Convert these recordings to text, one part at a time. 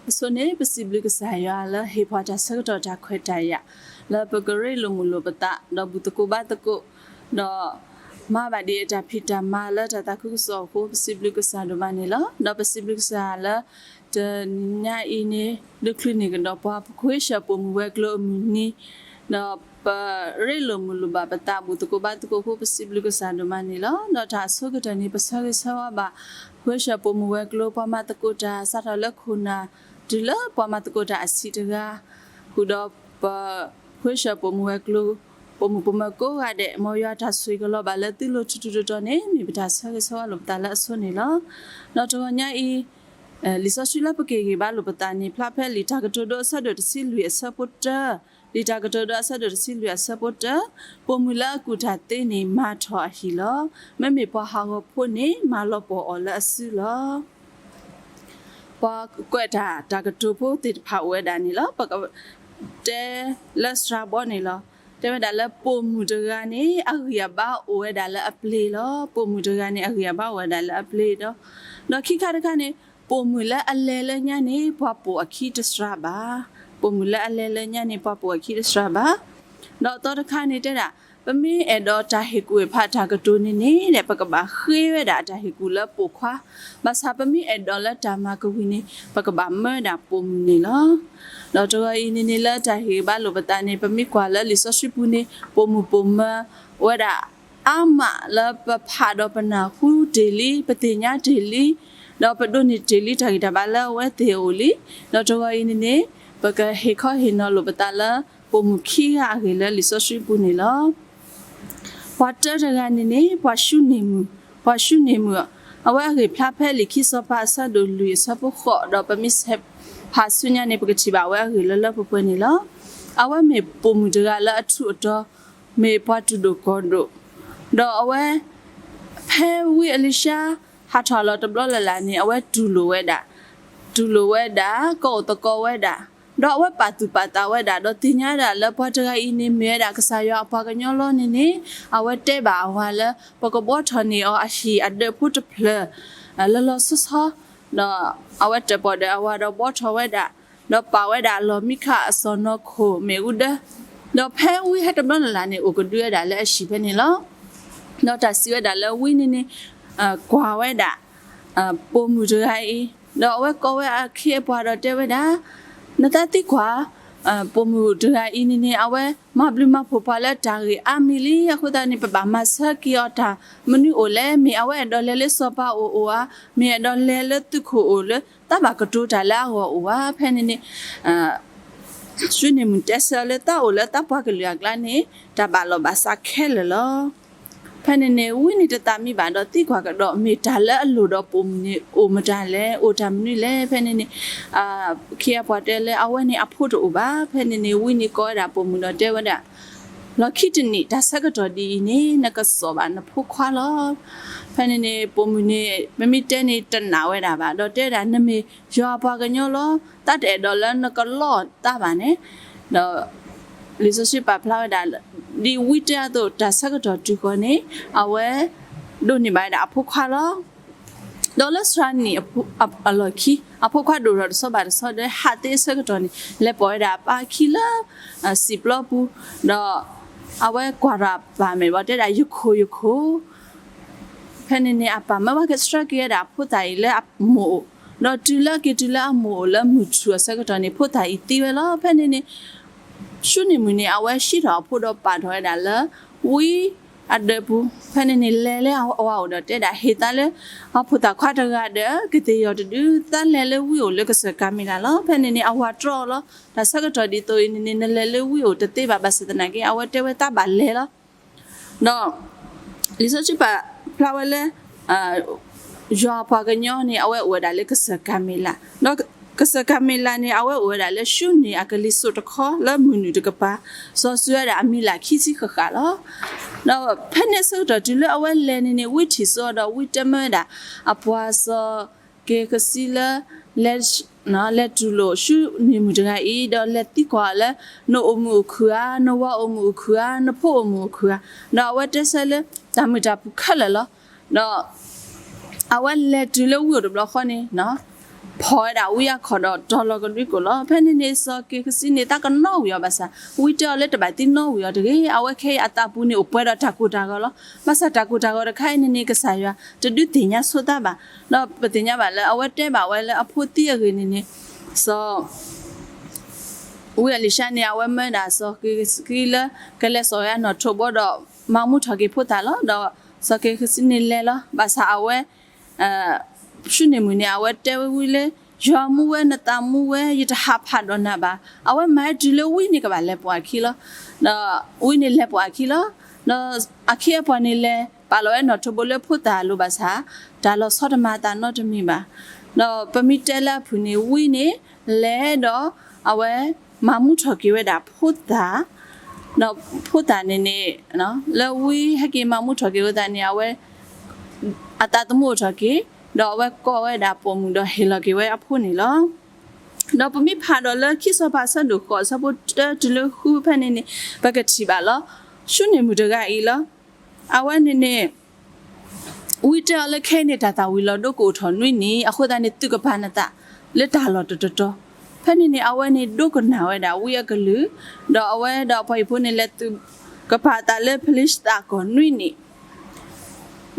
အဆိန့ၣ် ပစံးဘျုးကစၢ်ယွၤလၢဟ့ၣ်ပှၤတၢ်ဆၢကတီၢ်တၢ်ခွဲးတၢ်ယာ် လၢပကရ့လိာ်မုာ်လိာ်ပသး ဒီးဘူၣ်သကိးဘါသကိး ဒီးမၤဘၣ်ဒံးအတၢ်ဖံးတၢ်မၤလၢတၢ်သးခုကစီၣ်အဃိ ပစံးဘျုးကစၢ်ဒိၣ်မးန့ၣ်လီၤ. ဒီးပစံးဘျုးကစၢ်လၢ တနံၤညါအံၤန့ၣ် ဒုးချုးန့ၢ်ကဒီးပှၤ ပဃ့ဆၢၣ်ပိာ်မုၣ်ဝဲၤကျိၤအမုၢ်နံၤ ဒီးပရ့လိာ်မုာ်လိာ်ဘၣ်ပသး ဘူၣ်သကိးဘါသကိးအဃိ ပစံးဘျုးကစၢ်ဒိၣ်မးန့ၣ်လီၤ. ဒီးတၢ်အဆိကတၢၢ်န့ၣ် ပဆၢဂ့ၤဆၢဝါဘၣ် ပဃ့ဆၢၣ်ပိာ်မုၣ်ဝဲၤကျိၤ ပှၤမၤသကိးတၢ် စးထီၣ်လၢခိၣ်နၢ် တုၤလၢပှၤမၤသကိးတၢ်အဆံးတဂၤ ဃုာ်ဒီးပ ပဃ့ဆၢၣ်ပိာ်မုၣ်ဝဲၤကျိၤ ပိာ်မုၣ်ပိာ်မၢၤကိးဂၤဒဲး မ်ယွၤတၢ်ဆိၣ်ဂ့ၤကလီၤဘၣ်လၢသုလိၤထူးထူးတီၤတီၤန့ၣ် မ့ၢ်ပတၢ်ဆၢဂ့ၤဆၢဝါလိာ်ပသးလၢအဆိန့ၣ်လီၤ. ဒီးတဂီၤညါအံၤ လံာ်စီဆှံလၢပက့ၤဂ့ၤဘါလိာ်ပသးန့ၣ် ဖျါဖဲလံာ်တၢ်ကတိၤဒိအဆၢဒိၣ်တဆံလွံၢ်အဆၢဖိတၢ, လံာ်တၢ်ကတိၤဒိအဆၢဒိၣ်တဆံလွံၢ်အဆၢဖိတၢ, ပိာ်မုၣ်လၢအကူၣ်တၢ်သ့န့ၣ် မၤထီၣ်အဟံၣ်လီၤ. မ့မ့ၢ်ပှၤဟးဂီၤဖိန့ၣ် မၤလီၤပှီၢ်အီၤလၢအစုလီၤ. ပှၤကွဲးတၢ်တၢ်ကတိၤဖိသ့ၣ်တဖၣ်အိၣ်ဝဲဒၣ်န့ၣ်လီၤ. ပကတဲလၢစှၤဘီန့ၣ်လီၤ. တဲဝဲဒၣ်လၢပိာ်မုၣ်တဂၤန့ၣ် အဂံၢ်အဘါအိၣ်ဝဲဒၣ်လၢအပျ့ၤလီၤ. ပိာ်မုၣ်တဂၤန့ၣ် အဂံၢ်အဘါအိၣ်ဝဲဒၣ်လၢအပျ့ၤဒီး, ဒီးခံခါတခါန့ၣ် ပိာ်မုၣ်လၢအလဲၤလၢညါန့ၣ် ပှၤပိာ်အခံတစှၤဘၣ်. ပိာ်မုၣ်လၢအလဲၤလၢညါန့ၣ် ပှၤပိာ်အခံတစှၤဘၣ်. ဒီးအသီတခါန့ၣ်တဲဒၣ် ပမ့ၢ်အဲၣ်ဒိးတၢ်ဟ့ၣ်ကူၣ်ဟ့ၣ်ဖးတၢ်ကတိၤန့ၣ်န့ၣ် ပကဘၣ်ဃ့ဝဲဒၣ်အတၢ်ဟ့ၣ်ကူၣ်လၢပိာ်ခွါ, ဘၣ်ဆၣ်ပမ့ၢ်အဲၣ်ဒိးလၢတၢ်မၤကဝံၤန့ၣ် ပကဘၣ်မၢဝဲဒၣ်ပိာ်မုၣ်န့ၣ်လီၤ. ဒီးတဂီၤအံၤန့ၣ်န့ၣ် လၢတၢ်ဟ့ၣ်ဂံၢ်ဘါလိာ်ပသးန့ၣ် ပမ့ၢ်ကွၢ်လၢလံာ်စီဆှံပူၤန့ၣ် ပိာ်မုၣ်ပိာ်မၢၤဝဲဒၣ် အါမးလၢပဖးဒီးပနၢ်ဟူတ့ၢ်လံ, ပသ့ၣ်ညါတ့ၢ်လံ, ဒီးပဒိးန့ၢ်တ့ၢ်လံတၢ်ဂံၢ်တၢ်ဘါလၢအဝဲသ့ၣ်အအိၣ်လံ. ဒီးတဂီၤအံၤန့ၣ်န့ၣ် ပကဟ့ၣ်ခီဟ့ၣ်နီၤလိာ်ပသးလၢ ပိာ်မုၣ်ခံဂၤအဂ့ၢ်လၢလံာ်စီဆှံပူၤန့ၣ်လီၤ. ပှၤတၢတဂၤန့ၣ်န့ၣ် ပှၤၡူန့ၣ်မုၣ်, ပှၤၡူန့ၣ်မုၣ် အဝဲအဂ့ၢ်ဖျါဖဲလံာ်ခံစီၤပၤအဆၢဒိၣ်လွံၢ်အဆၢဖိဃိး ဒီးပမ့ၢ်ဆဲးဖးဆူညါန့ၣ် ပကထံၣ်ဘၣ်အဝဲအဂ့ၢ်လၢလၢပှဲၤပှဲၤန့ၣ်လီၤ. အဝဲမ့ၢ်ပိာ်မုၣ်တဂၤလၢအထူးအတီၤ, မ့ၢ်ပှၤတူၢ်ဒိၣ်ကီၢ်ဒိၣ်, ဒီးအဝဲ ဖဲဝံအ့လံၡါ ဟးထီၣ်လီၤတဘျီလၢ်လၢ်န့ၣ် အဝဲတူၢ်လိာ်ဝဲဒၣ်, တူၢ်လိာ်ဝဲဒၣ်, ကအိၣ်သကိးဝဲဒၣ်, ဒီးအဝဲပာ်သူၣ်ပာ်သးဝဲဒၣ်, ဒီးသ့ၣ်ညါဒၣ်လၢပှၤတဂၤအံၤန့ၣ် မ့ၢ်ဝဲဒၣ်ကစၢ်ယွၤအပှၤကညီလီၤန့ၣ်န့ၣ် အဝဲတဲဘၣ်အဝၤလၢ ပကဘှီထီၣ်န့ၢ်အီၤအဟံၣ်အဒၢးဖိတဖျၢၣ် လီၤလီၤဆီဆီ, ဒီးအဝဲတၢၣ်ပီၣ်ဒီးအဝၤဒီးဘှီထီၣ်ဝဲဒၣ်, ဒီးပာ်ဝဲဒၣ်အလီၢ်မံခးအစီၢ်နီၤခိၣ်မ့ၣ်အူဒၢ, ဒီးဖဲဝံဟဲတဘျီလၢ်လၢ်န့ၣ် အိၣ်ကဒုဝဲဒၣ်လၢအဟံၣ်ဖဲန့ၣ်လီၤ. ဒီးတၢ်စံးဝဲဒၣ်လၢဝံန့ၣ်န့ၣ် ကွၢ်ဝဲဒၣ် ပိာ်မုၣ်တဂၤအံၤ, ဒီးအဝဲကိးဝဲအခ့အပှၤဒီးတဲဝဲဒၣ်, နသးသံကွၢ်, ပိာ်မုၣ်တဂၤအံၤန့ၣ်န့ၣ် အဝဲမၤဘျုးမၤဖှိၣ်ပှၤလၢတၢ်ဂ့ၢ်အါမံၤလံ, အဃိသတးန့ၣ် ပဘၣ်မၤဆၢက့ၤအီၤတၢ်မနုၤအိၣ်လဲၣ်, မ့ၢ်အဝဲအဲၣ်ဒိးလဲၤလၢစီၤပၤအိၣ်အိၣ်ဧါ, မ့ၢ်အဲၣ်ဒိးလဲၤလၢသုးခိၣ်အိၣ်လၢ တၢ်ဘၣ်ကတိၤတၢ်လၢအဂီၢ်အိၣ်ဧါ. ဖဲန့ၣ်န့ၣ် ၡူန့ၣ်မုၣ်တဲဆၢလၢသးအိၣ်လၢသးပှၤကလုာ်အကျါန့ၣ် တၢ်ဘၣ်လီၢ်ဘၣ်စးခဲလၢာ်လီၤ. ဖဲန့ၣ်န့ၣ် ဝံန့ၣ်တသးမံဘၣ်ဒီးသံကွၢ်ကဒီး မ့ၢ်တၢ်လၢအလိၣ်ဒီးပိာ်မုၣ်န့ၣ် အိၣ်မတၤလဲၣ်, အိၣ်တၢ်မနုၤလဲၣ်. ဖဲန့ၣ်န့ၣ် အခ့အပှၤတဲလၢအဝဲန့ၣ်အဖိတအိၣ်ဘၣ်. ဖဲန့ၣ်န့ၣ် ဝံန့ၣ်ကိးဝဲဒၣ်ပိာ်မုၣ်ဒီးတဲဝဲဒၣ်, လီၢ်ခံတနံၣ် တၢ်ဆၢကတီၢ်ဒ်အံၤန့ၣ် နကစိာ်ဘၣ်နဖိခွါလီၤ. ဖဲန့ၣ်န့ၣ် ပိာ်မုၣ်န့ၣ် ပမ့ၢ်တဲန့ၣ်တနာ်ဝဲဒၣ်ဘၣ်, ဒီးတဲဝဲဒၣ် နမ့ၢ်ယွၤအပှၤကညီလီၤ, သးတအဲၣ်ဒိးလၢနကလီတၢ်ဘၣ်န့ၣ်, ဒီး လံာ်စီဆှံပာ်ဖျါဝဲဒၣ် ဒ်ဝံတဲအသိး တၢ်ဆၢကတီၢ်တုၤဃီၤန့ၣ် အဝဲ ဒိးန့ၢ်ဘၣ်ဝဲဒၣ်အဖိခွါလီၤ. ဒီးလၢစှၤနံၣ်အလီၢ်ခံ အဖိခွါဒိၣ်ထီၣ်တဆီဘၣ်တဆီဒီး ဟးသ့အဆၢကတီၢ်န့ၣ် လဲၤပိာ်ဝဲဒၣ်အပၢ်ခံလၢ စံာ်ပျီပူၤ, ဒီး အဝဲကွၢ်ထီၣ်အပၢ်မဲာ်ဘၣ်တဲဒၣ် ယခိၣ်ယခိၣ် ဖဲန့ၣ်န့ၣ် အပၢ်မၢဘၣ်ကဆှၢက့ၤဝဲဒၣ်အဖိသၣ်အံၤလၢအမိၢ်အိၣ်, ဒီးတုၤလၢက့ၤတုၤလၢအမိၢ်အိၣ်လၢမုၢ်ထူၣ်အဆၢကတီၢ်န့ၣ် ဖိသၣ်အံၤသံဝဲလီၤ. ဖဲန့ၣ်န့ၣ် ၡူနံၣ်မုၣ်န့ၣ် အဝဲဟံးထီၣ်အဖိဒီးပာ်ထီၣ်ဝဲဒၣ်လၢ ဝံအဒၢးပူၤ, ဖဲန့ၣ်န့ၣ် လဲၤလၢအဝၤအိၣ်ဒီးတဲဒၣ် ဟ့ၣ်သးလၢ အဖိသၣ်ခွါတဂၤဒီး ကသ့ၣ်ယီၢ်တဒု သးလဲၤလၢဝံအိၣ်လၢကစၢၢ်ကၤမ့လးလီၤ. ဖဲန့ၣ်န့ၣ် အဝၤတြီအီၤလီၤ. တၢ်ဆၢကတီၢ်ဒ်သိးအံၤန့ၣ်န့ၣ် နလဲၤလၢဝံအိၣ်တသ့ဘၣ် ဘၣ်ဆၣ်သနာ်က့ အဝဲတဲဝဲသးဘၣ်လဲၤလီၤ. ဒီး လံာ်စီဆှံပာ်ဖျါဝဲလၢ ယွၤပှၤကညီန့ၣ် အဝဲအိၣ်ဝဲဒၣ်လၢကစၢၢ်ကၤမ့လး, ဒီးကစၢၢ်ကၤမ့လးန့ၣ် အဝဲအိၣ်ဝဲဒၣ်လၢၡူနံၣ်အကလံၤစိးတခီ လၢမုၢ်နုာ်တကပၤ, စီၤစုၤဝဲဒၣ်အမံၤလၢ်ခံဆံဃၣ်ဃၣ်လီၤ. ဒီးဖဲန့ၣ်အဆၢကတီၢ်တုၤလၢအဝဲလဲၤန့ၣ်န့ၣ် ဝံထံၣ်စိဒီးဝံတဲမၢဝဲဒၣ် အပှၤစီၤ က့ၤကစံလၢ လဲၤတူၢ်လိာ် ၡူနံၣ်မုၣ်တဂၤအံၤ ဒီးလဲၤသံကွၢ်အီၤလၢ နအိၣ်မုာ်အိၣ်ခုၣ်ဧါ, နဝၤအိၣ်မုာ်အိၣ်ခုၣ်ဧါ, နဖိအိၣ်မုာ်အိၣ်ခုၣ်ဧါ, ဒီးအဝဲတဲဆၢလၢ တၢ်မုာ်တၢ်ဖုးခဲလၢာ်လီၤ. ဒီး အဝဲလဲၤတုၤလၢဝံအိၣ်တဘျီဃီန့ၣ် ဖီၣ်ဝဲဒၣ်ဝံအခိၣ်ဒီးတီၤလီၤကဒွံကျိာ်လီၤ. ဖဲန့ၣ်န့ၣ် စီၤက့ၤဃစံန့ၣ် သးကနီၣ်ဝံၤအီၤဘၣ်ဆၣ် ဝံတဲအီၤလၢတဘၣ်သံနီၣ်ဝံၤအီၤတဂ့ၤ. အဝဲခဲအံၤအသးပူၤန့ၣ်အိၣ်ပှဲၤဒီးတၢ်ကိၢ်တၢ်ဂီၤလီၤ. ဘၣ်ဆၣ်တၢ်ကိၢ်တၢ်ဂီၤတခါအံၤန့ၣ်န့ၣ် ကစၢ်ယွၤတဒုးသ့ၣ်ညါဆိသးဘၣ်. ဒီးပသ့ၣ်ညါဘၣ်လၢအဝဲတဲဘၣ်ဝဲလၢအဖိသံအဂ့ၢ်န့ၣ်န့ၣ် စီၤ ဝံအလံၤၡါန့ၣ် အဝဲမၢဒၣ်စီၤက့ၤဃစံလၢ ကလဲၤစိာ်ဝဲအနီၣ်ထိးဘိဒီး မၤမူထီၣ်က့ၤဖိသၣ်လီၤ. ဒီးစီၤက့ၤဃစံန့ၣ်လဲၤလီၤ. ဘၣ်ဆၣ်အဝဲ ၡူနံၣ်မုၣ်န့ၣ် အဝဲတဲဝဲဝံလၢ ယွၤမူဝဲ နသးမူဝဲ ယတဟးဖးဒီးနၤဘၣ်. အဝဲမၤဝဲတုၤလၢဝံန့ၣ်ကဘၣ်လဲၤပိာ်အခံလီၤ. ဒီးဝံန့ၣ်လဲၤပိာ်အခံလီၤ. ဒီးအခ့အပှၤန့ၣ်လဲၤပာ်လီၤဝဲနီၣ်ထိးဘိလၢဖိသၣ်အလိၤဘၣ်ဆၣ် တၢ်လီၤဆီတမၤအသးနီတမံၤဘၣ်. ဒီးပမ့ၢ်တဲလၢအဖုၣ်န့ၣ် ဝံန့ၣ် လဲၤဒီး အဝဲမၤမူထီၣ်က့ၤဝဲဒၣ်ဖိသၣ် ဒီးဖိသၣ်န့ၣ်န့ၣ် လၢဝံဟဲက့ၤမၤမူထီၣ်က့ၤဝဲသးန့ၣ် အဝဲ အသးသမူအိၣ်ထီၣ်က့ၤ, ဒီးအဝဲကိးဝဲဒၣ်ပိာ်မုၣ်ဒီးဟ့ၣ်လီၤက့ၤဝဲအဖိန့ၣ်လီၤ. ဒီးပမ့ၢ်ဖးဒီးလၢခံစီၤပၤအဆၢဒိၣ်ဃိး အဆၢဖိတၢတုၤလၢဃုဖဲန့ၣ်န့ၣ် ပကထံၣ်ဘၣ်လီၤ. ၡူနံၣ်မုၣ်တဂၤအံၤလီၤ. အဝဲန့ၣ်န့ၣ် ဝံတဲအီၤလၢခဲအံၤန့ၣ် တၢ်သၣ်ဝံၤလီၤဒိကအိၣ်ထီၣ်နွံနံၣ်, အဃိသတးန့ၣ် သုးကပၤနသးလၢတၢ်လီၢ်တတီၤတီၤ. ဖဲန့ၣ်န့ၣ် အဝဲန့ၣ်ဒိကနၣ်ဝဲဒၣ်ဝံအကလုၢ်, ဒီးအဝဲဒီးအပှၤဟံၣ်ဖိန့ၣ် လဲၤသုးကပၤအသးလၢဖလံၡသးကီၢ်နွံနံၣ်,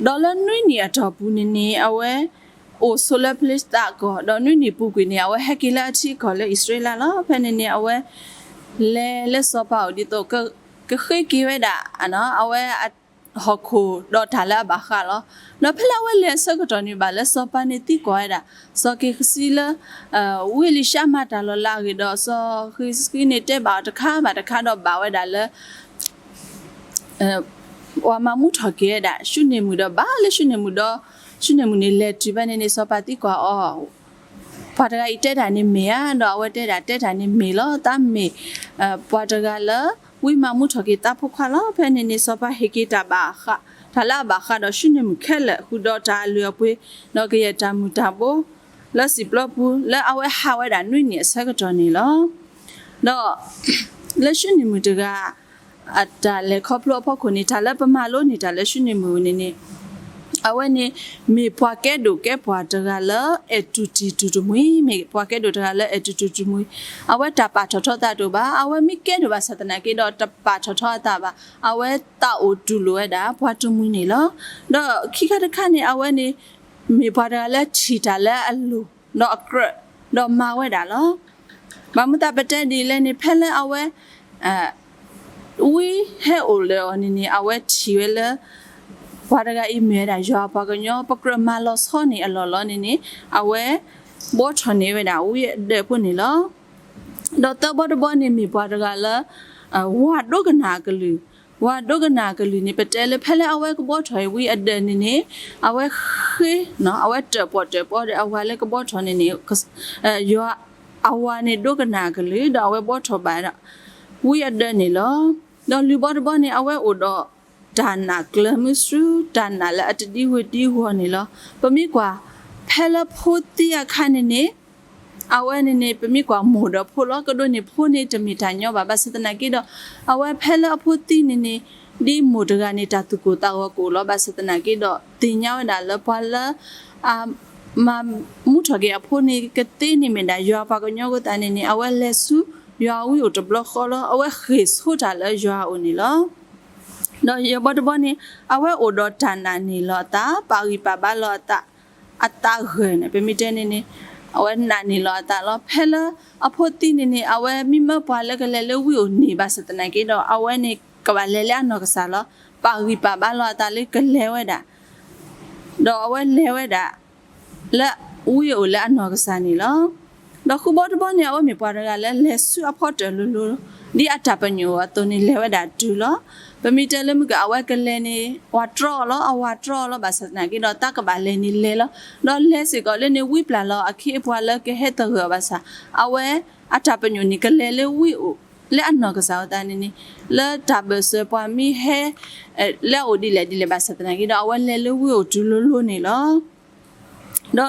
ဒီးလၢနွံနံၣ်အတီၢ်ပူၤန့ၣ်န့ၣ် အဝဲအိၣ်ဆိးလၢဖလံၡသးကီၢ်, ဒီးနွံနံၣ်ပူၤကွံာ်န့ၣ် အဝဲဟဲက့ၤလၢအထံအကီၢ်လၢအံၣ်စရ့လးလီၤ. ဖဲန့ၣ်န့ၣ် အဝဲလဲၤလၢစီၤပၤအိၣ်ဒ်သိး ကဃ့က့ၤဝဲဒၣ် အဝဲအဟီၣ်ခိၣ်ဒီးတၢ်လၢအဘၣ်ဃးလီၤ. ဒီးဖဲလၢအဝဲလဲၤအဆၢကတီၢ်န့ၣ် ဘၣ်လၢစီၤပၤန့ၣ်သံကွၢ်ဝဲဒၣ် စီၤက့ၤဃစံလၢ ဝံအလံၤၡါမၤတၢ်လီၤလးအဂ့ၢ်ဒီး စီၤက့ၤဃစံန့ၣ်တဲဘၣ်အီၤတခါဘၣ်တခါဒီးဘၣ်ဝဲဒၣ်လၢ ပှၤမၤမူထီၣ်က့ၤဝဲဒၣ် ၡူနံၣ်မုၣ်ဒီးဘၣ်လၢၡူနံၣ်မုၣ်ဒီး ၡူနံၣ်မုၣ်န့ၣ်လဲၤတုၤဖဲန့ၣ်န့ၣ် စီၤပၤသံကွၢ်အီၤ, ပှၤတဂၤအံၤတဲတၢ်န့ၣ်မ့ၢ်ဧါ, ဒီးအဝဲတဲဒၣ်တဲတၢ်န့ၣ်မ့ၢ်လီၤ, သးမ့ၢ် ပှၤတဂၤလၢ ဝံမၤမူထီၣ်က့ၤသးဖိခွါလီၤ. ဖဲန့ၣ်န့ၣ် စီၤပၤဟ့ၣ်က့ၤတၢ်ဘၣ်ဃး တၢ်လၢအဘၣ်ဃးဒီးၡူနံၣ်မုၣ်ခဲလၢာ် ဃုာ်ဒီးတၢ်အလုၢ်အပှ့ၤ ဒီးကယဲၢ်တၢ်မုၢ်တၢ်ဘိ လၢစံာ်ပျီပူၤ လၢအဝဲဟးဝဲဒၣ်နွံနံၣ်အဆၢကတီၢ်န့ၣ်လီၤ. ဒီး လၢၡူနံၣ်မုၣ်တဂၤ အတၢ်လဲၤခီဖျိအဖီခိၣ်န့ၣ် တၢ်လၢပမၤလိန့ၢ်တၢ်လၢၡူနံၣ်မုၣ်န့ၣ်န့ၣ် အဝဲန့ၣ် မ့ၢ်ပှၤကဲဒိၣ်ကဲပှၢ်တဂၤလၢအဲၣ်တူၢ်တံၢ်တူၢ်တမှံၤ, မ့ၢ်ပှၤကဲဒိၣ်တဂၤလၢအဲၣ်တူၢ်တံၢ်တူၢ်တမှံၤ, အဝဲတၢ်ပာ်ထီၣ်ထီအသးတအိၣ်ဘၣ်, အဝဲမ့ၢ်ကဲဒိၣ်ဘၣ်ဆၣ်သနာ်က့ဒီး တပာ်ထီၣ်ထီအသးဘၣ်, အဝဲသးအိၣ်တူၢ်လိာ်ဝဲဒၣ်ပှၤတမှံၤန့ၣ်လီၤ. ဒီးခံခါတခါန့ၣ် အဝဲန့ၣ် မ့ၢ်ပှၤတဂၤလၢထံၣ်တၢ်လၢအလိၤ ဒီးအကြၢး ဒီးမၤဝဲဒၣ်လီၤ. ဘၣ်မနုၤသးပတဲဒ်လဲၣ်န့ၣ် ဖဲလၢအဝဲ ဝံဟဲအိၣ်လၢအီၤန့ၣ်န့ၣ် အဝဲထံၣ်ဝဲလၢ ပှၤတဂၤအံၤမ့ၢ်ဝဲဒၣ်ယွၤအပှၤကညီ ပကြၢးမၤလီၤဆီန့ၢ်အလီၢ်လီၤန့ၣ်န့ၣ် အဝဲဘှီထီၣ်န့ၢ်ဝဲဒၣ်ဝံအဒၢးဖိန့ၣ်လီၤ. ဒီးသၢဘီတဘီန့ၣ်မ့ၢ်ပှၤတဂၤလၢ ဝၤဒိကနၣ်အကလုၢ်, ဝၤဒိကနၣ်အကလုၢ်န့ၣ် ပတဲလၢဖဲလၢအဝဲကဘှီထီၣ်ဝံအဒၢးန့ၣ်န့ၣ် အဝဲဃ့ အဝဲတၢၣ်ပီၣ်တၢၣ်ပီဒီးအဝၤလၢကဘှီထီၣ်န့ၣ်န့ၣ် ယွၤ အဝၤန့ၣ်ဒိကနၣ်အကလုၢ် ဒီးအဝဲဘှီထီၣ်ဘၣ်ဒီး ဝံအဒၢးန့ၣ်လီၤ. ဒီးလွံၢ်ဘီတဘီန့ၣ် အဝဲအိၣ်ဒီးတၢ်နာ်ကျၢၤမုဆူ တၢ်နာ်လၢအတဒံဝ့ၤဒံဝီၤန့ၣ်လီၤ. ပမ့ၢ်ကွၢ် ဖဲလၢဖိသံအခါန့ၣ်န့ၣ် အဝဲန့ၣ်န့ၣ် ပမ့ၢ်ကွၢ်မိၢ်ဒီးဖိလီၤ. ကဒိးန့ၢ်ဖိန့ၣ်တမ့ၢ်တၢ်ညီဘၣ်. ဘၣ်ဆၣ်သနာ်က့ဒီး အဝဲဖဲလၢအဖိသံန့ၣ်န့ၣ် ဒ်မိၢ်တဂၤန့ၣ် တၢ်သူၣ်ကိၢ်သးဂီၤကအိၣ်လီၤ. ဘၣ်ဆၣ်သနာ်က့ဒီး သ့ၣ်ညါဝဲဒၣ်လၢပှၤလၢ အ မၤမူထီၣ်က့ၤအဖိန့ၣ် ကသ့န့ၣ်မ့ၢ်ဒၣ်ယွၤပှၤကညီအဃိသတးန့ၣ်န့ၣ် အဝဲလဲၤဆူယွၤအဝံအိၣ်တဘျီဃီလီၤ. အဝဲဃ့ၢ်ဆိတၢ်လၢယွၤအအိၣ်န့ၣ်လီၤ. ဒီးယဲၢ်ဘီတဘီန့ၣ် အဝဲအိၣ်ဒီးတၢ်နာ်န့ၢ်လီၤအသး, ပာ်ဂံၢ်ပာ်ဘါလီၤအသး, အသးဂၢၢ်န့ၣ် ပမ့ၢ်တဲန့ၣ်န့ၣ် အဝဲနာ်န့ၢ်လီၤအသးလီၤ. ဖဲလၢအဖိသံန့ၣ်န့ၣ် အဝဲမ့ၢ်မၢပှၤလၢကလဲၤလၢဝံအိၣ်န့ၢ် ဘၣ်ဆၣ်သနာ်က့ဒီး အဝဲန့ၣ်ကဘၣ်လဲၤလၢအနီၢ်ကစၢ်လီၤ. ပာ်ဂံၢ်ပာ်ဘါလီၤအသးလၢကလဲၤဝဲဒၣ် ဒီးအဝဲလဲၤဝဲဒၣ် လၢဝံအိၣ်လၢအနီၢ်ကစၢ်န့ၣ်လီၤ. ဒီးဃုဘီတဘီန့ၣ် အဝဲမ့ၢ်ပှၤတဂၤလၢလဲၤဆူအဖီတၢၣ်လိၤလိၤ ဒ်အတၢ်ပညိၣ်အသိးန့ၣ် လဲၤဝဲဒၣ်တုၤလီၤ. ပမ့ၢ်တဲလၢမုၢ်က အဝဲကလဲၤန့ၣ် ပှၤတြီအီၤလီၤ, အဝၤတြီအီၤလီၤ. ဘၣ်ဆၣ်သနာ်က့ဒီး တၢ်ကဘၣ်လဲၤန့ၣ်လဲၤလီၤ. ဒီးလဲၤစ့ၢ်ကီးလၢန့ၣ် ဝံပျၢ်လီၤအခ့အပှၤလၢကဟဲသဂၢၢ်အီၤဘၣ်ဆၣ် အဝဲအတၢ်ပညိၣ်န့ၣ် ကလဲၤလၢဝံအိၣ် လၢအနီၢ်ကစၢ်အဃိသတးန့ၣ်န့ၣ် လၢတၢ်ဘၢၣ်စၢၤပှၤမ့ၢ်ဟဲ လၢအအိၣ်ဒ်လဲၣ်ဒ်လဲၣ်ဘၣ်ဆၣ်သနာ်က့ဒီး အဝဲလဲၤလၢဝံအိၣ်တုၤလိၤလိၤန့ၣ်လီၤ.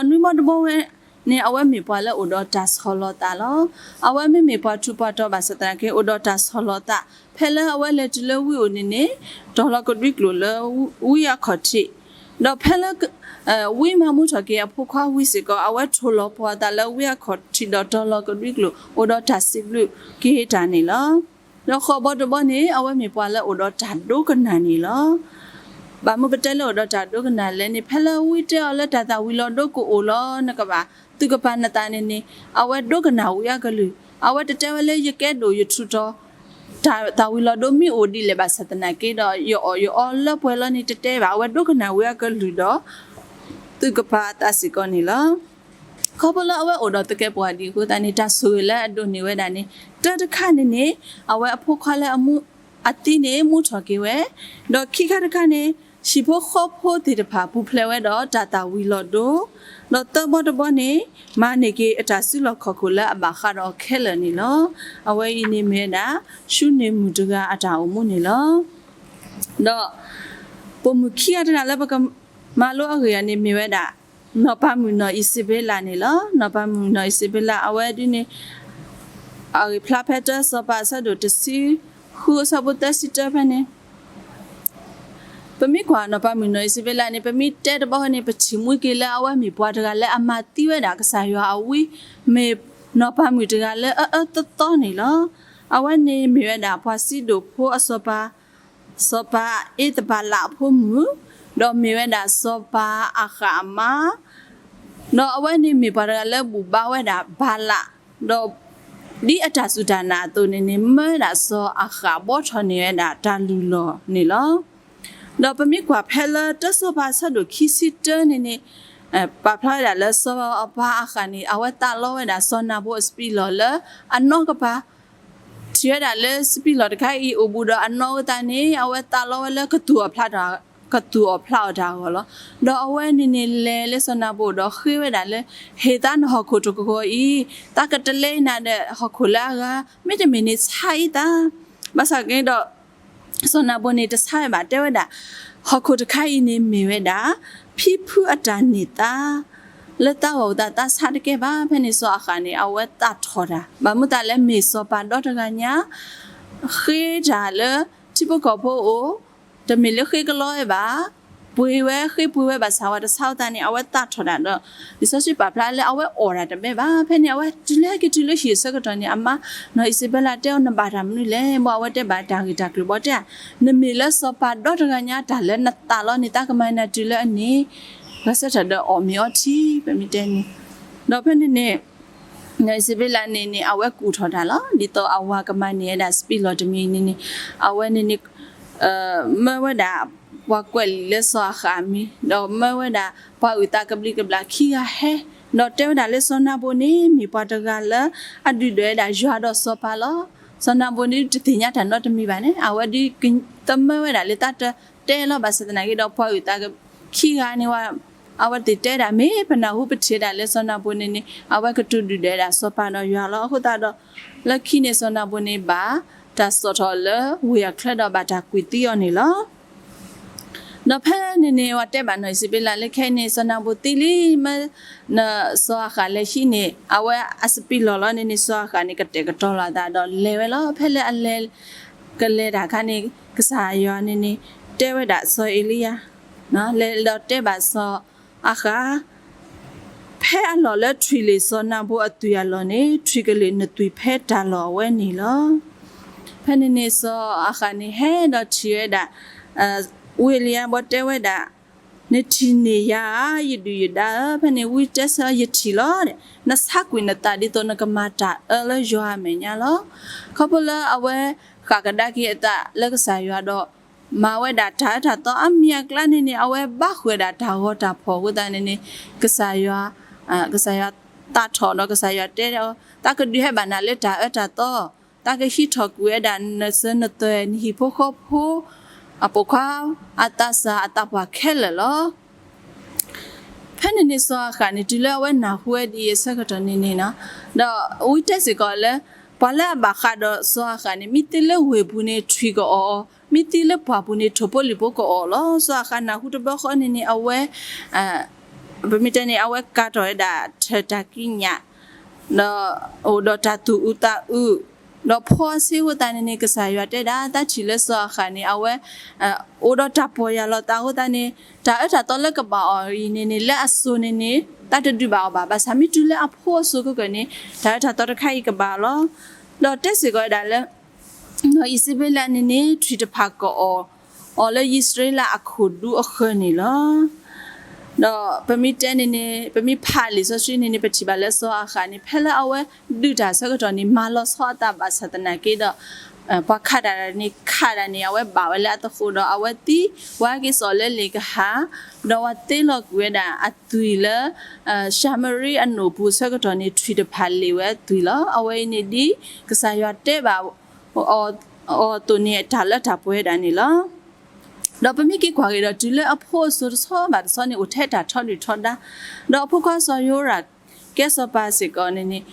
ဒီးနွံဘီတဘီဝဲန့ၣ် အဝဲမ့ၢ်ပှၤလၢအိၣ်ဒီးတၢ်ဆီၣ်လီၤသးလီၤ. အဝဲမ့မ့ၢ်ပှၤထူးပှၤတီၤဘၣ်ဆၣ်သနာ်က့ အိၣ်ဒီးတၢ်ဆီၣ်လီၤသး ဖဲလၢအဝဲလဲၤတုၤလၢဝံအိၣ်န့ၣ်န့ၣ် တီၤလီၤကဒွံကျိာ်လၢဝံအခီၣ်ထံး ဒီးဖဲလၢ ဝံမၤမူထီၣ်က့ၤအဖိခွါဝံစ့ၢ်ကီး အဝဲထိၣ်လီၤပှီၢ်အသးလၢဝံအခီၣ်ထံးဒီးတီၤလီၤကဒွံကျိာ် အိၣ်ဒီးတၢ်စံးဘျုးက့ၤတၢ်န့ၣ်လီၤ. ဒီးဃိးဘီတဘီန့ၣ် အဝဲမ့ၢ်ပှၤလၢအိၣ်ဒီးတၢ်ဒိကနၣ်န့ၣ်လီၤ. ဘၣ်မနုၤပတဲလၢအိၣ်ဒီးတၢ်ဒိကနၣ်လဲၣ်န့ၣ် ဖဲလၢဝံတဲအီၤလၢတၢ်သၣ်ဝံၤလီၤဒိကအိၣ်လီၤ နကဘၣ်သုကပာ်နသးန့ၣ်န့ၣ် အဝဲဒိကနၣ်ဝံအကလုၢ်, အဝဲတတဲဝဲလၢယကဲဒိၣ်ယထူးထီၣ် တၢ်သၣ်ဝံၤလီၤဒိမ့ၢ်အိၣ်ဒ်လဲၣ်ဘၣ်ဆၣ်သနာ်က့ဒီး ယအီၣ်ယအီလၢပှဲၤလီၤန့ၣ် တတဲဘၣ်, အဝဲဒိကနၣ်ဝံအကလုၢ်ဒီး သုကပာ်အသးစ့ၢ်ကီးန့ၣ်လီၤ. ခီဖျိလၢအဝဲအိၣ်ဒီးသကဲးပဝးဒံးအဃိသတးန့ၣ် တၢ်ဆိၣ်ဂ့ၤလၢအဒိးန့ၢ်ဝဲဒၣ်န့ၣ် တၢတခါန့ၣ်န့ၣ် အဝဲအဖိခွါလၢအမူအသံန့ၣ် မူထီၣ်က့ၤဝဲ, ဒီးခံခါတခါန့ၣ် ဟံၣ်ဖိဃီဖိသ့ၣ်တဖၣ်ပူၤဖျဲးဝဲဒီးတၢ်သၣ်ဝံၤလီၤဒိ, ဒီးသၢဘီတဘီန့ၣ် မၤန့ၢ်က့ၤအတၢ်စုလီၢ်ခီၣ်ခိၣ်လၢအဘၣ်ဃးဒီးအီၤခဲလၢာ်န့ၣ်လီၤ. အဝဲအံၤန့ၣ်မ့ၢ်ဝဲဒၣ် ၡူန့ၣ်မုၣ်တဂၤအတၢ်အိၣ်မူန့ၣ်လီၤ. ဒီး ပိာ်မုၣ်ခံဂၤတဂၤလၢပကမၤလိအဂ့ၢ်အန့ၣ်မ့ၢ်ဝဲဒၣ် နီၢ်ပၤမုၣ်နီၢ်အံၤစဘ့လးန့ၣ်လီၤ. နီၢ်ပၤမုၣ်နီၢ်အံၤစဘ့လး အဝဲဒ်န့ၣ် အဂ့ၢ်ဖျါဖဲတၢစီၤပၤအဆၢဒိၣ်တဆံဃုအဆၢဖိသၢဆံတၢဖဲန့ၣ် ပမ့ၢ်ကွၢ်နီၢ်ပၤမုၣ်နီၢ်အံၤစဘ့လးန့ၣ် ပမ့ၢ်တဲတဘီန့ၣ် ပထံၣ်မှံက့ၤလၢအဝဲမ့ၢ်ပှၤတဂၤလၢအမၤသံဝဲဒၣ်ကစၢ်ယွၤအဝံ မ့ၢ်နီၢ်ပၤမုၣ်တဂၤလၢအအၢသီသီန့ၣ်လီၤ. အဝဲန့ၣ်မ့ၢ်ဝဲဒၣ်ပှၤစံးဒိၣ်ဖိအစီၤပၤ စီၤပၤအ့သဘၤလးအဖိမုၣ်, ဒီးမ့ၢ်ဝဲဒၣ်စီၤပၤအၤဃးအမါ, ဒီးအဝဲန့ၣ်မ့ၢ်ပှၤတဂၤလၢဘူၣ်ဘါဝဲဒၣ်ဘၤလး, ဒီး ဒ်အတၢ်စူၢ်တၢ်နာ်အသိးန့ၣ်န့ၣ် မၢဝဲဒၣ်စီၤအၤဃးဘှီထီၣ်န့ၢ်ဝဲဒၣ်တၢ်လုၢ်လီၢ်န့ၣ်လီၤ. ဒီးပမ့ၢ်ကွၢ်ဖဲလၢတၢစီၤပၤအဆၢဒိၣ်ခံဆံတၢန့ၣ်န့ၣ် ပာ်ဖျါဝဲဒၣ်လၢစီၤပၤအၤဃးန့ၣ် အဝဲသးလီဝဲဒၣ်စီၤနၤဘိအစပံးလီၢ်လၢအနီၢ်ကပၤ ထံၣ်ဝဲဒၣ်လၢစပံးလီၢ်တခါအံၤအိၣ်ဘူးဒီးအနီၢ်အဃိသတးန့ၣ် အဝဲသးလီဝဲလၢ ကသူၣ်အီၣ်ဖျးအီၣ်တၢ်အဂီၢ်လီၤ. ဒီးအဝဲန့ၣ်န့ၣ်လဲၤလၢစီၤနၤဘိဒီးဃ့ဝဲဒၣ်လၢ ဟ့ၣ်သးနဟီၣ်ခိၣ်တကဂီၤအံၤ, သးကတလဲနၤဒီးဟီၣ်ခိၣ်လၢအဂၤ, မ့တမ့ၢ်န့ၣ်ဆါအံၤသး, ဘၣ်ဆၣ်က့ဒီး စီၤနၤဘိန့ၣ်တဆါဝဲဘၣ် တဲဝဲဒၣ် ဟီၣ်ခိၣ်တခါအံၤန့ၣ်မ့ၢ်ဝဲဒၣ် ဖံဖုအတၢ်န့ၢ်သါ လၢသးဂီၢ်အသးသးဆါတကဲဘၣ်. ဖဲန့ၣ်စီၤအၤဃးန့ၣ် အဝဲသးထီၣ်တၢ် ဘၣ်မနုၤသးလဲၣ် မ့ၢ်စီၤပၤဒီတဂၤညါ ဃ့တၢ်လၢထံဖိကီၢ်ဖိအအိၣ်, တမ့ၢ်လၢဃ့ကလီဝဲဘၣ်, ပှ့ၤဝဲဃ့ပှ့ၤဝဲဘၣ်ဆၣ်ဝဲတဆါအသးန့ၣ် အဝဲသးထီၣ်တၢ်ဒီး လံာ်စီဆှံပာ်ဖျါလၢအဝဲအီၣ်တၢ်တဘဲဘၣ်. ဖဲန့ၣ်အဝဲတုၤလၢဟဲက့ၤတုၤလၢဟံၣ်အဆၢကတီၢ်န့ၣ် အမါနီၢ်အံၤစဘ့လးတဲအီၤ နဘၣ်တၢ်မနုၤလဲၣ်. ဘၣ်အဝဲတဲဘၣ်တၢ်ဂ့ၢ်တၢ်ကျိၤဘီတဲဧါ, နမ့ၢ်လၢစီၤပၤဒီတဂၤညါ တၢ်လၢနသးလီန့ၣ် သးကမၤနၤတုၤလၢအန့ၣ် ဂဲၤဆၢထၢၣ်ဒီးအီၣ်မ့ၤအီထံ ပမ့ၢ်တဲန့ၣ်, ဒီးဖဲန့ၣ်န့ၣ် နီၢ်အံၤစဘ့လးန့ၣ်န့ၣ် အဝဲကူၣ်ထီၣ်တၢ်လီၤ. ဒ်သိးအဝၤကမၤန့ၢ်ဝဲဒၣ်စပံးလီၢ်တမံၤန့ၣ်န့ၣ် အဝဲန့ၣ်န့ၣ် မၢဝဲဒၣ်ပှၤကွဲးလံာ်လၢစီၤအၤဃးအမံၤ, ဒီးမၢဝဲဒၣ်ပှၤအုၣ်သးကဘျံးကဘျၣ်ခံဂၤဟဲ, ဒီးတဲဝဲဒၣ်လၢစီၤနၤဘိန့ၣ် မ့ၢ်ပှၤတဂၤလၢအဒုၣ်ဒွဲၣ်ဝဲဒၣ်ယွၤဒီးစီၤပၤလီၤ. စီၤနၤဘိန့ၣ်တသ့ၣ်ညါတၢ်နီတမံၤဘၣ်န့ၣ် အဝဲဒ်ကသမၢဝဲဒၣ်လၢသးတတဲလီၤ. ဘၣ်ဆၣ်သနာ်က့ဒီးပှၤအုၣ်သးခံဂၤန့ၣ်ဝဲ အဝဲသ့ၣ်တဲဒၣ် မ့ၢ်ပနၢ်ဟူပထံၣ်ဝဲဒၣ်လၢစီၤနၤဘိန့ၣ်န့ၣ် အဝဲကတိၤဒုၣ်ဒွဲၣ်ဝဲဒၣ်စီၤပၤဒီးယွၤလီၤ. အဃိသတးဒီး လၢခံန့ၣ်စီၤနၤဘိန့ၣ်ဘၣ်တၢ်စိာ်ထီၣ်လၢဝ့ၢ်အချၢဒီးဘၣ်တၢ်ကွံာ်သံအီၤန့ၣ်လီၤ. ဒီးဖဲန့ၣ်န့ၣ် ပှၤတဲဘၣ်နီၢ်အံၤစဘ့လးလၢ ခဲအံၤန့ၣ် စီၤနၤဘိသံလံ မၢ စီၤအၤဃးလဲၤဟံးန့ၢ် အဝဲအစပံးလီၢ်လီၤန့ၣ်န့ၣ် စီၤအၤဃးန့ၣ် ကတဲာ်ကတီၤလီၤအသးဒီးလဲၤဝဲလီၤ. ဖဲလၢအလဲၤ ကလဲၤတၢ်အခါန့ၣ် ကစၢ်ယွၤန့ၣ်န့ၣ် တဲဝဲဒၣ်စီၤအ့လံယၤ လဲၤဒီးတဲဘၣ်စီၤအၤဃး ဖဲအလီၢ်လၢထွံၣ်လ့ၣ်စီၤနၤဘိအသွံၣ်အလီၢ်န့ၣ် ထွံၣ်ကလ့ၣ်နသွံၣ်ဖဲတၢ်လီၢ်အဝဲန့ၣ်လီၤ. ဖဲန့ၣ်န့ၣ် စီၤအၤဃးန့ၣ်ဟဲဒီးထံၣ်ဝဲဒၣ် ဝံအ့လံယၤဘီတဲဝဲဒၣ်, နထံၣ်န့ၢ်ယၤဧါ ယဒုၣ်ယဒါဧၢ. ဖဲန့ၣ်ဝံတဲဆၢ ယထံၣ်လီၤ, နဆါကွံာ်နသးဒ်သိးနကမၤတၢ်အၢလၢယွၤအမဲာ်ညါလီၤ. ခီဖျိလၢအဝဲဃၣ်ကဒါက့ၤအသးလၢကစၢ်ယွၤဒီး မၤဝဲဒၣ်တၢ်အၢတၢ်သီအါမံၤအကျါန့ၣ်န့ၣ် အဝဲဘၣ်ဃုာ်ဝဲဒၣ်တၢ်ဂီၤတၢ်ဖီၣ်အဃိသတးန့ၣ်န့ၣ် ကစၢ်ယွၤ ကစၢ်ယွၤသးထီၣ်ဒီးကစၢ်ယွၤတဲအီၤ သးကဒုးဟဲဘၣ်နၤလၢတၢ်အၢတၢ်သီ, သးကဟံးထီၣ်ကွံာ်ဝဲဒၣ်နစၢၤနသွဲၣ် နဟံၣ်ဖိဃီဖိ အပိာ်ခွါအသးစၢ်အသးပှၢ်ခဲလၢာ်လီၤ. ဖဲန့ၣ်န့ၣ်စီၤအၤဃးန့ၣ် တုၤလၢအဝဲနၢ်ဟူဝဲဒ်အံၤအဆၢကတီၢ်န့ၣ်န့ၣ် ဒီးဝံတဲစ့ၢ်ကီးလၢ ပှၤလၢအဘၣ်ဃးဒီးစီၤအၤဃးန့ၣ် မ့ၢ်သံလၢဝ့ၢ်ပူၤန့ၣ်ထွံၣ်ကအီၣ်အီၤ, မ့ၢ်သံလၢပှၢ်ပူၤန့ၣ်ထိၣ်ဖိလံၣ်ဖိကအီၣ်လီၤ. စီၤအၤဃးနၢ်ဟူတဘျီဃီန့ၣ်န့ၣ် အဝဲ ပမ့ၢ်တဲန့ၣ် အဝဲကၤထီၣ်ဝဲဒၣ်ထၢၣ်တၢ်ကံးညာ် ဒီးအိၣ်ဒီးတၢ်သူၣ်အုးသးအုး, ဒီးဖှီၣ်အဆ့ၣ်အဃိသတးန့ၣ်န့ၣ် ကစၢ်ယွၤတဲဒၣ် တၢ်ထံၣ်လၢစီၤအၤဃးန့ၣ် အဝဲ အိၣ်ဒီးတၢ်ပီၢ်ယၢ်လီၤသးအဃိသတးန့ၣ် တၢ်အၢတၢ်သီလၢကဘၣ်အီၤအံၤန့ၣ်န့ၣ် လၢအစိၤန့ၣ်န့ၣ် တၢ်တဒုးဘၣ်အီၤဘၣ်. ဘၣ်ဆၣ်မ့ၢ်တုၤလၢအဖိအစိၤကကၢၢ်န့ၣ် တၢ်အၢတၢ်သီတခါအံၤကဘၣ်လီၤ. ဒီးတဲစ့ၢ်ကီးဝဲဒၣ်လၢ နီၢ်အံၣ်စဘ့လးန့ၣ်န့ၣ် ထွံၣ်တဖၣ်ကအီၣ် အီၤလၢယံးစရ့လးအခိၣ်ဒူအဃၢၤန့ၣ်လီၤ. ဒီးပမ့ၢ်တဲန့ၣ်န့ၣ် ပမ့ၢ်ဖးလံာ်စီဆှံန့ၣ်န့ၣ် ပထံၣ်ဘၣ်လၢစီၤအၤဃးန့ၣ် ဖဲလၢအဝဲဒုးတၢ်ဆၢကတီၢ်န့ၣ် မၤလီၤဆီအသးဘၣ်ဆၣ်သနာ်က့ဒီး ပှၤခးတၢ်န့ၣ် ခးတၢ်န့ၣ် အဝဲဘၣ်ဝဲလၢအသဃိဒီး အဝဲသံ ဝဲက့ၤစိာ်လၢလ့ၣ်ကဟၣ် ဒီးဝဲသ့လီၤကွံာ်ဝဲဒၣ်အသွံၣ်လၢ ၡၤမရံအနိၣ်ပူၤဆၢကတီၢ်န့ၣ် ထွံၣ်တဖၣ်လ့ၣ်ဝဲအသွံၣ်လီၤ. အဝဲအံၤန့ၣ်ဒ်ကစၢ်ယွၤတဲဘၣ် အီၤအသိးန့ၣ် တၢ်လၢတၢ်ပှဲၤဒၣ်န့ၣ်လီၤ. ဒီးပမ့ၢ်က့ၤကွၢ်က့ၤဒီး တုၤလၢအဖိအစိၤတဆီဘၣ်တဆီန့ၣ် အိၣ်ထဲတၢ်ထီဒုၣ်ထီဒါ, ဒီးအဖိခွါစီၤယဟိရၣ် ကဲစီၤပၤစ့ၢ်ကီးန့ၣ်န့ၣ်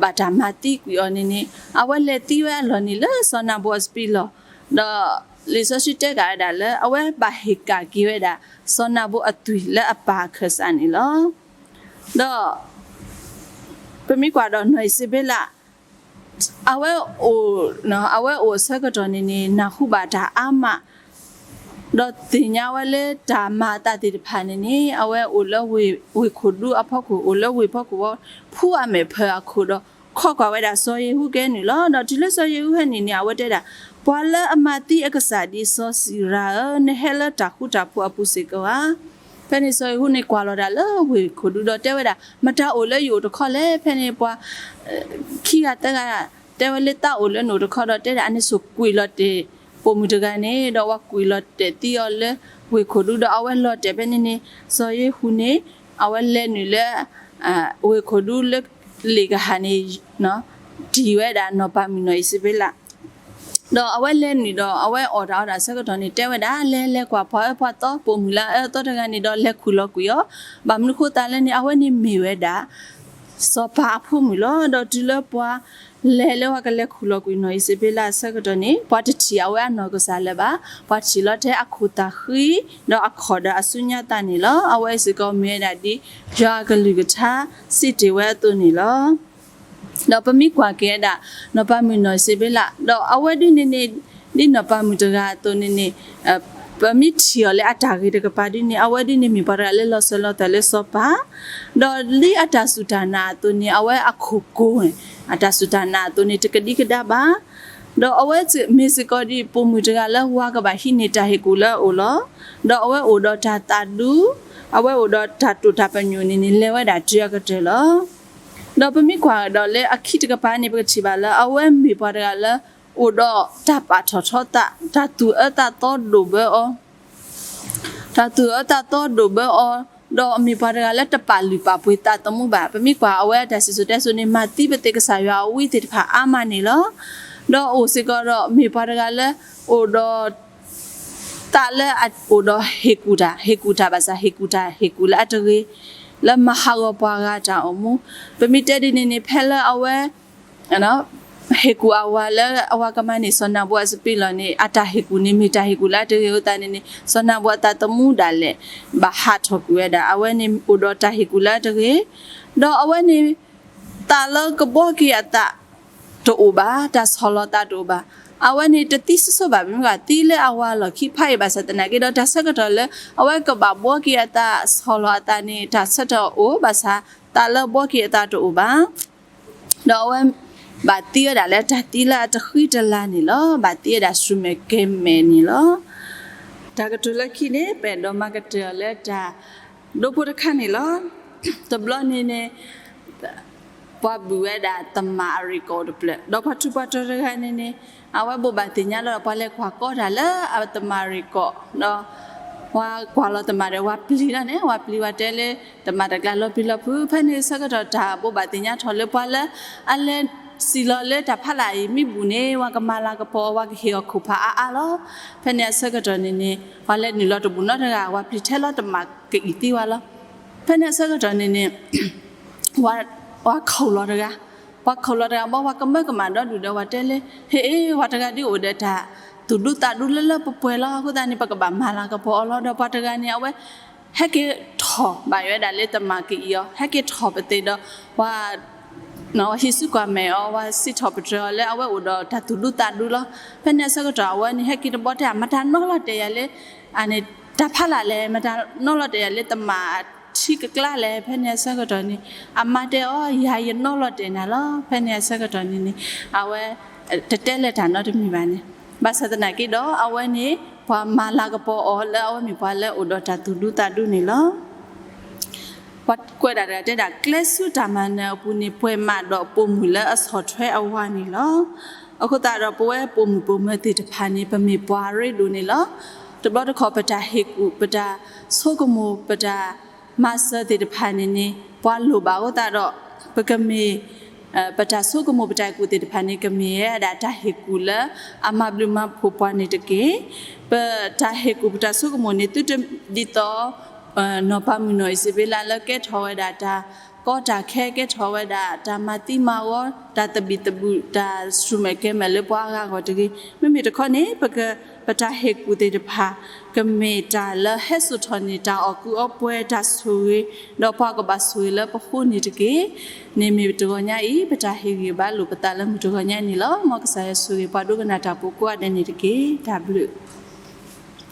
ဘၣ်တၢ်မၤသံကွံာ်အီၤန့ၣ်န့ၣ် အဝဲလဲၤသံဝဲအလီၢ်န့ၣ်လၢစီၤနၤဘူၤအစပံးလီၢ်, ဒီးလံာ်စီဆှံတဲကးဝဲဒၣ်လၢ အဝဲဘၣ်ဟ့ၣ်ကၣ်က့ၤဝဲဒၣ် စီၤနၤဘူၤအသွံၣ်လၢအပၢ်အခၢၣ်စးန့ၣ်လီၤ. ဒီး ပမ့ၢ်ကွၢ်ဒီးနီၢ်အံၣ်စဘ့လး အဝဲအိၣ် အဝဲအိၣ်အဆၢကတီၢ်န့ၣ်န့ၣ် နၢ်ဟူဘၣ်တၢ်အါမး, ဒီးသ့ၣ်ညါဝဲလၢတၢ်မၤအသးသ့ၣ်တဖၣ်န့ၣ်န့ၣ် အဝဲအိၣ်လၢဝ့ၢ်ခိၣ်ဒူအဖီခိၣ် အိၣ်လၢဝ့ၢ်ဖီခိၣ်ဝဲ ဖှူအမဲာ်ဖၢအခိၣ်ဒီး ခိးကွၢ်ဝဲဒၣ်စီၤယ့ၤဟူကဲနုာ်လီၤ. ဒီးတုၤလၢစီၤယ့ၤဟူဟဲနုာ်န့ၣ် အဝဲတဲဒၣ်, ပှၤလၢအမၤသံအကစၢ်ဒ်စီၤစံရၤဧၢ, နဟဲလၢတၢ်ဃူတၢ်ဖိးအပူၤစ့ၢ်ကီးဧါ. ဖဲန့ၣ်စီၤယ့ၤဟူန့ၣ် ကွၢ်လီၤတၢ်လၢဝ့ၢ်ခိၣ်ဒူဒီးတဲဝဲဒၣ်, မတၤအိၣ်လၢယအိၣ်တခီလဲၣ်. ဖဲန့ၣ်ပှၤ ခံဂၤသၢဂၤ တဲဝဲလၢသးအိၣ်လၢနအိၣ်တခီဒီးတဲဒၣ် အန့ၣ်ဆိၣ်ကွံာ်လီၤတဲာ်ပိာ်မုၣ်တဂၤန့ၣ်, ဒီးဝဲကွံာ်လီၤတဲာ်သံအီၤလၢဝ့ၢ်ခိၣ်ဒူဒီးအဝဲလီၤတဲာ်ဖဲန့ၣ်န့ၣ် စီၤယ့ၤဟူန့ၣ် အဝဲလဲၤနုာ်လၢ ဝ့ၢ်ခိၣ်ဒူလၢလ့ၣ်ကဟၣ်န့ၣ် တံၢ်ဝဲဒၣ်နီၢ်ပၤမုၣ်နီၢ်အံၣ်စဘ့လး ဒီးအဝဲလဲၤနုာ်ဒီး အဝဲအီၣ်တၢ်အီတၢ်ဆၢကတီၢ်န့ၣ် တဲဝဲဒၣ် လဲၤလဲၤကွၢ်ပှၤအၢပှၤသီ ပိာ်မုၣ်လၢအအၢအသီတဂၤန့ၣ်ဒီး လဲၤခူၣ်လီၤကွံာ်အီၤ, ဘၣ်မနုၤဃိသးလဲၣ်န့ၣ် အဝဲန့ၣ်မ့ၢ်ဝဲဒၣ် စီၤပၤအဖိမုၣ်လီၤ. ဒီးတုၤလၢပှၤလဲၤလၢပှၤကလဲၤခူၣ်လီၤကွံာ်နီၢ်အံၣ်စဘ့လးအဆၢကတီၢ်န့ၣ် ပှၤတထံၣ်အဝဲအနီၢ်ကစၢ်လၢၤဘၣ်, ပှၤထံၣ်လီၤထဲအခိၣ်သးဃံ ဒီးအခီၣ်ဒီးအစုညါသးန့ၣ်လီၤ. အဝဲစ့ၢ်ကီးမ့ၢ်ဝဲဒၣ်ဒ်ယွၤအကလုၢ်ကထါစံးတ့ၢ်ဝဲအသိးန့ၣ်လီၤ. ဒီးပမ့ၢ်ကွၢ်က့ၤဝဲဒၣ် နီၢ်ပၤမုၣ်နီၢ်စ့ဘ့လး ဒီးအဝဲဒ်န့ၣ်န့ၣ် ဒ်နီၢ်ပၤမုၣ်တဂၤအသိးန့ၣ်န့ၣ် ပမ့ၢ်ထံၣ်အီၤလၢအတၢ်ဂ့ၤတကပၤဒ်န့ၣ် အဝဲဒ်န့ၣ်မ့ၢ်ပှၤတဂၤလၢလီၤစၢၤလီၤသွဲၣ်လၢစီၤပၤ, ဒီးဒ်အတၢ်စူၢ်တၢ်နာ်အသိးန့ၣ် အဝဲအခိၣ်ကိၤ အတၢ်စူၢ်တၢ်နာ်အသိးန့ၣ် တကဒံကဒါဘၣ်. ဒီးအဝဲမ့ၢ်စ့ၢ်ကီးဒ်ပိာ်မုၣ်တဂၤလၢဝၤကဘၣ်ဟံးန့ၢ်တၢ်ဟ့ၣ်ကူၣ်လၢအအိၣ်လီၤ. ဒီးအဝဲအိၣ်ဒီးတၢ်သးဒူ, အဝဲအိၣ်ဒီးတၢ်တိာ်တၢ်ပညိၣ်န့ၣ်န့ၣ် လဲၤဝဲဒၣ်တုၤအကတၢၢ်လီၤ. ဒီးပမ့ၢ်ကွၢ်ဒီးလၢအခံတကပၤန့ၣ် ပကထံၣ်ဘၣ်လၢ အဝဲမ့ၢ်ပှၤတဂၤလၢ အိၣ်ဒီးတၢ်ပာ်ထီၣ်ထီသး, တၢ်သူၣ်အၢသးသီဒိၣ်ဘၢအီၤ တၢ်သူၣ်အၢသးသီဒိၣ်ဘၢအီၤ, ဒီးမ့ၢ်ပှၤတဂၤလၢတပာ်လုၢ်ပာ်ပှ့ၤသးသမူဘၣ်. ပမ့ၢ်ကွၢ်အဝဲအတၢ်စံၣ်စိၤတဲစိၤန့ၣ် မၤသံပသ့ၣ်ကစၢ်ယွၤအဝံသ့ၣ်တဖၣ်အါမးန့ၣ်လီၤ. ဒီးအိၣ်စ့ၢ်ကီးဒီးမ့ၢ်ပှၤတဂၤလၢ အိၣ်ဒီး သးလၢအအိၣ်ဒီးဟ့ၣ်ကူၣ်တၢ်, ဟ့ၣ်ကူၣ်တၢ်ဘၣ်ဆၣ် ဟ့ၣ်ကူၣ်တၢ်ဟ့ၣ်ကူၣ်လၢအတဂ့ၤ, လၢမၤဟးဂီၤပှၤဂၤတၢ်အိၣ်မူ. ပမ့ၢ်တဲဒ်န့ၣ်န့ၣ် ဖဲလၢအဝဲ ဟ့ၣ်ကူၣ်အဝၤလၢအဝၤကမၤန့ၢ်စီၤနၤဘူၤအစပံးလီၢ်န့ၣ် အတၢ်ဟ့ၣ်ကူၣ်န့ၣ် မ့ၢ်တၢ်ဟ့ၣ်ကူၣ်လၢအတဂ့ၤအဃိသတးန့ၣ်န့ၣ် စီၤနၤဘူၤအသးသမူဒၣ်လဲာ် ဘၣ်ဟးထီၣ်ကွံာ်ဝဲဒၣ်. အဝဲန့ၣ်အိၣ်ဒီးတၢ်ဟ့ၣ်ကူၣ်လၢအတဂ့ၤ, ဒီးအဝဲန့ၣ် သးလၢကဘှီက့ၤအသးတအိၣ်ဘၣ်, တၢ်ဆီၣ်လီၤသးတအိၣ်ဘၣ်. အဝဲန့ၣ်တသံစိစိဘၣ် မ့ၢ်ဘၣ်သံလၢအဝၤလီၢ်ခံဖးအံၤ ဘၣ်ဆၣ်သနာ်က့ဒီး တၢ်ဆၢကတီၢ်လၢ အဝဲကဘၣ်ဘှီက့ၤအသး ဆီၣ်လီၤအသးန့ၣ် တၢ်ဆၢကတီၢ်အိၣ် ဘၣ်ဆၣ် သးလၢဘှီက့ၤအသးတအိၣ်ဘၣ်. ဒီးအဝဲဘၣ်သံဝဲဒၣ်လၢတၢ်သံလၢအတဃံတလၤန့ၣ်လီၤ. ဘၣ်သံဝဲဒၣ်ဆူၣ်မဲာ်ကဲၤမဲာ်န့ၣ်လီၤ. တၢ်ကတိၤလၢခံန့ၣ် ပအဲၣ်ဒိးမၤကတၢၢ်အီၤလၢတၢ်ဒိဖိတခါန့ၣ်လီၤ. တဘျီန့ၣ်န့ၣ် ပှၤဘုၣ်ဝဲဒၣ်သမၣ်အရ့ၣ်ကီၢ်တဖျၢၣ်, ဒီးပှၤထူးပှၤတီၤတဂၤန့ၣ်န့ၣ် အဝဲဘိးဘၣ်သ့ၣ်ညါလီၤဒီး ပှၤလဲၤကွၢ်ကီတၢ်လၢအသမၣ်အရ့ၣ်ကီၢ်, ဒီးပှၤကွၢ်လီၤသမၣ်ဒီး ပှၤပျံၤလီၤန့ၣ်, ပှၤပျံၤပှၤတဲလၢ သမၣ်တကျါလီၤပျံၤလီၤဖုး. ဖဲန့ၣ်ဆၢကတီၢ်တၢ်ဘိးဘၣ်သ့ၣ်ညါထီၣ်လၢ ပှၤလၢအလဲၤစံၣ်လီၤလၢတၢ်ဖးလၢ်အံၤ မ့ၢ်ဘူၣ်န့ၣ် ပှၤကမၤလၤကပီၤအီၤ, ပှၤကဟ့ၣ်အီၤခိၣ်ဖးအါအါလီၤ. ဖဲန့ၣ်အဆၢကတီၢ်န့ၣ်န့ၣ် ပှၤလဲၤနုာ်လီၤတဘူၣ်နီတဂၤ, ပှၤပျံၤထဲလီၤ သမၣ်ကအံၣ်သံဝဲလီၤ. ဖဲန့ၣ်အဆၢကတီၢ်န့ၣ်န့ၣ် ပှၤခိၣ်လီၤတဂၤ, ပှၤခိၣ်လီၤတဂၤဘၣ်, ပှၤကမၢကမၣ်ဒီဒူၣ်ဒီး ပှၤတဲလၢ ဟ့ၣ်အ့ၣ် ပှၤတဂၤဒ်အိၣ်ဒီးတၢ်သူၣ်ဒူသးဒူလၢလၢပှဲၤပှဲၤလီၤ. အဃိသတးန့ၣ် ပကဘၣ်မၤလၤကပီၤအီၤလီၤ. ဒီးပှၤတဂၤန့ၣ် အဝဲဟဲက့ၤထီၣ်ဘၣ်ဝဲဒၣ်လၢသမၣ်ကအံၣ်အီၤ, ဟဲက့ၤထီၣ်ပသ့ၣ်ဒီး ပှၤ ဟံးစုကွၢ်မဲာ်အီၤ, ဝဲစံးထီၣ်ပတြၢၤအီၤလၢအဝဲအိၣ်ဒီးတၢ်သူၣ်ဒူသးဒူလီၤ. ဖဲန့ၣ်အဆၢကတီၢ် အဝဲန့ၣ်ဟဲက့ၤတဘျီတဲ မတၤနီၣ်လီၤတဲာ်ယၤလၢ အန့ၣ် တၢ်ဖးလၢ်လဲၣ်, မတၤနီၣ်လီၤတဲာ်ယၤလၢတမၤထံကကျါလဲၣ်. ဖဲန့ၣ်အဆၢကတီၢ်န့ၣ် အမါတဲအီၤ ယၤယနီၣ်လီၤတဲာ်နၤလီၤ. ဖဲန့ၣ်အဆၢကတီၢ်န့ၣ်န့ၣ် အဝဲ တတဲလၢတၢ်နီတမံၤဘၣ်န့ၣ်, ဘၣ်ဆၣ်သနာ်က့ဒီး အဝဲန့ၣ် ပှၤမၤလၤကပီၤအီၤလၢအဝဲမ့ၢ်ပှၤလၢအိၣ်ဒီးတၢ်သူၣ်ဒူသးဒူန့ၣ်လီၤ. ပှၤကွဲးဒၣ်တဂၤတဲဒၣ် ကျဲဆူတၢ်မၤနၢၤအပူၤန့ၣ် ပှဲၤမးဒီးပိာ်မုၣ်လၢအဆီၣ်ထွဲအဝၤန့ၣ်လီၤ. အဃိသတးဒီး ပဝဲပိာ်မုၣ်ပိာ်မၢၤသ့ၣ်တဖၣ်န့ၣ် ပမ့ၢ်ပှၤရ့ဒိၣ်န့ၣ်လီၤ. တဘျီတခီၣ် ပတၢ်ဟ့ၣ်ကူၣ် ပတၢ်ဆိကမိၣ် ပတၢ်မၤစၢၤသ့ၣ်တဖၣ်န့ၣ်န့ၣ် ပှၤလိၣ်ဘၣ်အဃိသတးဒီး ပကမ့ၢ် ပတၢ်ဆိကမိၣ် ပတၢ်ဟ့ၣ်ကူၣ်သ့ၣ်တဖၣ်န့ၣ် ကမ့ၢ်ဝဲဒၣ်တၢ်ဟ့ၣ်ကူၣ်လၢအမၤဘျုးမၤဖှိၣ်ပှၤန့ၣ်တက့ၢ်. ပတၢ်ဟ့ၣ်ကူၣ် ပတၢ်ဆိကမိၣ်န့ၣ် သုတဒ်သိး နီၢ်ပၤမုၣ်နီၢ်အံၣ်စဘ့လးလၢကဲထီၣ်ဝဲဒၣ်တၢ်ကီတၢ်ခဲ, ကဲထီၣ်ဝဲဒၣ်တၢ်မၤသံမၤဝီ, တၢ်သဘံၣ်သဘုၣ်, တၢ်စူၢ်မဲာ်ကဲၤမဲာ်လၢပှၤအဂၤအဂီၢ်တဂ့ၤ. မ့မ့ၢ်တခီန့ၣ် ပက ပတၢ်ဟ့ၣ်ကူၣ်သ့ၣ်တဖၣ် ကမ့ၢ်တၢ်လၢဟဲစိာ်ထီၣ်န့ၢ်တၢ်အီၣ်ကုးအီပှဲၤ, တၢ်ဆိၣ်ဂ့ၤ, ဒီးပှၤကဘၣ်ဆိၣ်ဂ့ၤလၢပဃိန့ၣ်တက့ၢ်. န့ၣ်မ့ၢ်တဂီၤညါအံၤ ပတၢ်ဟ့ၣ်ဂံၢ်ဘါလိာ်ပသးလၢမုၢ်တဂီၤညါန့ၣ်လီၤ. မ်ကစၢ်ယွၤဆိၣ်ဂ့ၤပှၤဒိကနၣ်တၢ်ဖိကိးဂၤဒဲးန့ၣ်တက့ၢ်. တၢ်ဘျုး